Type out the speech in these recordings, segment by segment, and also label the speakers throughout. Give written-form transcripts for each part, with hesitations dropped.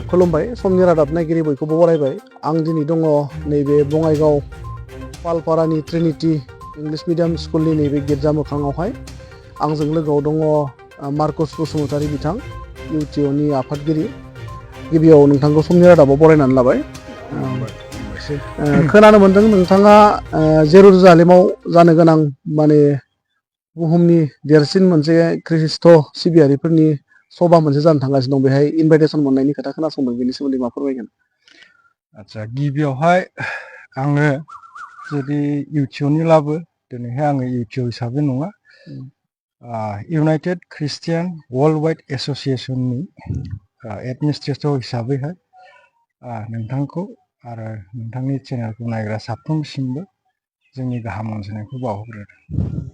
Speaker 1: खुलुमबाय समनि रादाब नायगिरि बयखौबो बरायबाय आं दिनै दङ नैबे बङाइगाव पालपारानि ट्रिनिटी इंलिश मिडियाम स्कुलनि नैबे गिर्जा मोखाङावहाय आंजों लोगोआव दङ मार्कस बसुमतारी बिथां इउटिअनि आफादगिरि गिबियाव नोंथांखौ समनि रादाबाव बरायनानै लाबाय खोनानो मोन्दों नोंथाङा जेरुजालेमाव जानो गोनां माने बुहुमनि देरसिन मोनसे ख्रिस्ट' सिबियारिफोरनि सभा मोनसे जानो थांगासिनो दं बेहाय इनभाइटेसन मोननायनि खोथा खोनासंदों बेनि सोमोन्दै मा फोरमायगोन?
Speaker 2: आच्छा गिबियावहाय आङो जुदि इउटिअनि लाबो दिनैहाय आङो इउटिअ हिसाबै नङा इउनाइटेड ख्रिस्टियान वर्ल्ड वाइड एस'सिएशननि एडमिनिस्ट्रेटर हिसाबैहाय नोंथांखौ आरो नोंथांनि चेनेलखौ नायग्रा साफ्रोमसिमबो जोंनि गाहाम हामलायनायखौ बावहरग्रोदों।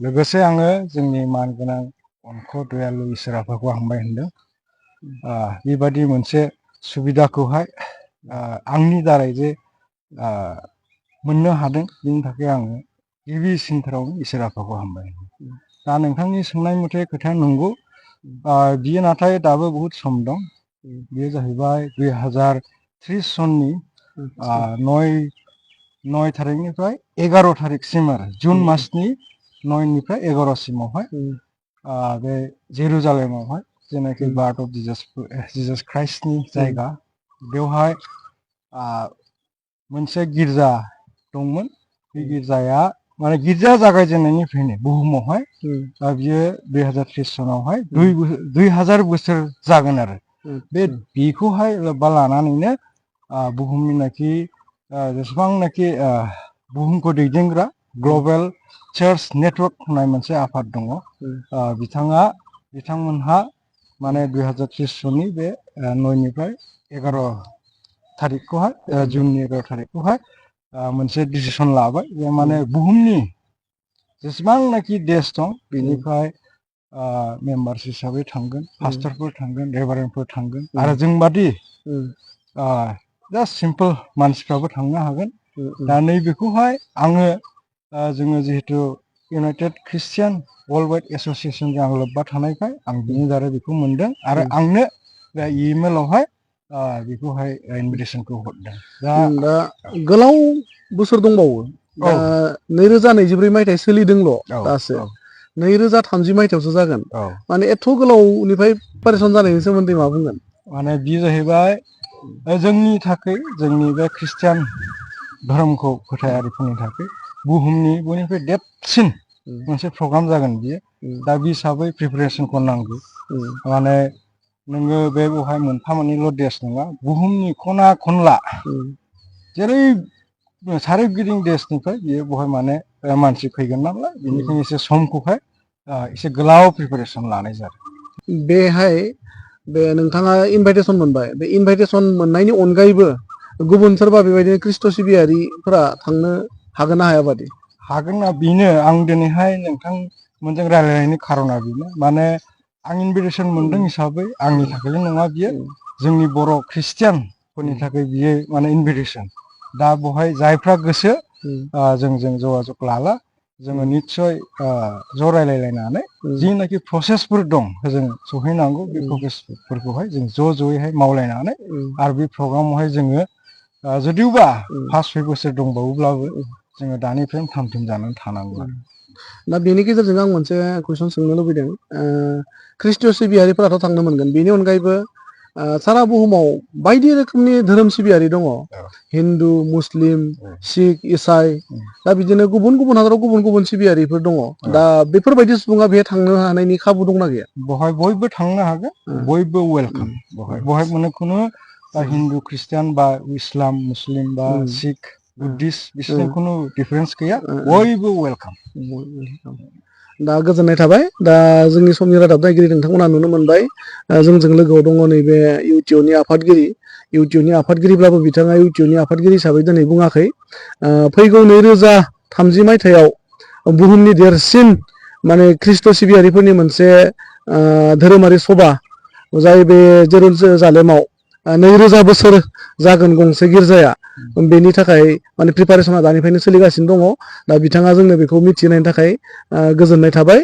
Speaker 2: लोगोसे आङो जोंनि मानगोनां अनख' दयालु इसोर आफाखौ हामबाय होनदों बेबादि मोनसे सुबिदाखौहाय आंनि दारै जे मोननो हादों बिनि थाखाय आङो गिबिसिनथारावनो इसोर आफाखौ हामबाय होनदों। दा नोंथांनि सोंनाय मथे खोथाया नंगौ बियो नाथाय दाबो बहुद सम दं। बेयो जाहैबाय 2030 सननि 9 थारिखनिफ्राय 11 थारिखसिम आरो जुन मासनि 9निफ्राय 11सिमावहाय बे जेरुजालेमावहाय जेनाखि बार्थ अफ जिजास क्राइस्टनि जायगा बेवहाय मोनसे गिर्जा दंमोन। बे गिर्जाया माने गिर्जा जागायजेननायनिफ्रायनो बुहुमावहाय बियो 2030 सनावहाय 2000 बोसोर जागोन आरो बेखौहाय लोब्बा लानानैनो बुहुमनिनाखि जेसेबांनाखि बुहुमखौ दैदेनग्रा ग्लबेल चार्च नेटवर्क होननाय मोनसे आफाद दङ बिथांमोनहा माने 2030 सननि बे 9निफ्राय 11 थारिखखौहाय जुननि 11 थारिखखौहाय मोनसे डिसिसन लाबाय जे माने बुहुमनि जेसेबांनाखि देश दं बेनिफ्राय मेम्बार्स हिसाबै थांगोन पास्टरफोर थांगोन रेभारेन्डफोर थांगोन आरो जोंबादि जास्ट सिम्पोल मानसिफ्राबो थांनो हागोन। दा नैबेखौहाय आङो जोङो जिहेतु इउनाइटेड ख्रिस्टियान वर्ल्ड वाइड एस'सिएशनजों आं लोब्बा थानायखाय आं बिनि दारै बेखौ मोनदों आरो आंनो बे इमेलावहाय बेखौहाय इनभिटेसनखौ हरदों।
Speaker 1: दा गोलाव बोसोर दंबावो दा 2024 मायथाइ सोलिदोंल' दासो 2030 मायथाइयावसो जागोन माने एथ' गोलावनिफ्राय प्रिपारेसन जानायनि सोमोन्दै मा बुंगोन?
Speaker 2: माने बे जाहैबाय जोंनि थाखाय जोंनि बे ख्रिस्टियान धोरोमखौ फोथायारिफोरनि थाखाय बुहुमनि बयनिख्रुइ देरसिन मोनसे प्रग्राम जागोन बियो। दा बे हिसाबै प्रिपेरेसनखौ नांगौ माने नोङो बेवहाय मोनफा मोननैल' देश नङा बुहुमनि खना खनला जेरै सारिगिदिं देशनिफ्राय बियो बेवहाय माने मानसि फैगोन नालाय बेनिखायनो एसे समखौहाय एसे गोलाव प्रिपेरेसन लानाय जादों।
Speaker 1: बेहाय बे नोंथाङा इनभाइटेसन मोनबाय बे इनभाइटेसन मोननायनि अनगायैबो गुबुन सोरबा बेबायदिनो ख्रिस्ट' सिबियारिफोरा थांनो हागोन ना हाया बादि?
Speaker 2: हागोनना बेनो आं दिनैहाय नोंथांमोनजों रायलायनायनि खारना बेनो माने आं इनभिटेसन मोनदों हिसाबै आंनि थाखायल' नङा बियो जोंनि बर' ख्रिस्टियानफोरनि थाखाय बियो माने इनभिटेसन। दा बेवहाय जायफ्रा गोसो जोंजों जगाजग लाला जोङो निस्सय ज' रायलायलायनानै जिनाखि प्रसेसफोर दं जों सहैनांगौ बे प्रसेसफोरखौहाय जों ज' ज'यैहाय मावलायनानै आरो बे प्रग्रामावहाय जोङो जुदिउबा 5-6 बोसोर दंबावोब्लाबो जोङो दानिफ्रायनो थाम थिम जानानै थानांगौ आरो।
Speaker 1: दा बेनि गेजेरजों आं मोनसे कुइसन सोंनो लुबैदों ख्रिस्ट' सिबियारिफोराथ' थांनो मोनगोन बेनि अनगायैबो सारा बुहुमाव बायदि रोखोमनि धोरोम सिबियारि दङ हिन्दु मुस्लिम सिख इसाई दा बिदिनो गुबुन गुबुन हादराव गुबुन गुबुन सिबियारिफोर दङ दा बेफोरबायदि सुबुङा बेहाय थांनो हानायनि खाबु दंना गैया?
Speaker 2: बेवहाय बयबो थांनो हागोन बयबो वेलकाम बेवहाय माने खुनु हिन्दु ख्रिस्टियान बा इस्लाम मुस्लिम बा सिख बुद्धिस्ट बिसोरनि खुनु डिफारेन्स गैया बयबो वेलकाम।
Speaker 1: दा गोजोननाय थाबाय दा जोंनि समनि रादाब नायगिरि नोंथांमोना नुनो मोनबाय जोंजों लोगोआव दङ नैबे इउटिअनि आफादगिरिब्लाबो बिथाङा इउटिअनि आफादगिरि हिसाबै दिनै बुङाखै फैगौ 2030 मायथाइयाव बुहुमनि देरसिन माने ख्रिस्ट' सिबियारिफोरनि मोनसे धोरोमारि सभा जाय बे जेरुजालेमाव 2000 बोसोर जागोन गंसे गिर्जाया बेनि थाखाय माने प्रिपारेसना दानिफ्रायनो सोलिगासिनो दङ दा बिथाङा जोंनो बेखौ मिथिहोनायनि थाखाय गोजोननाय थाबाय।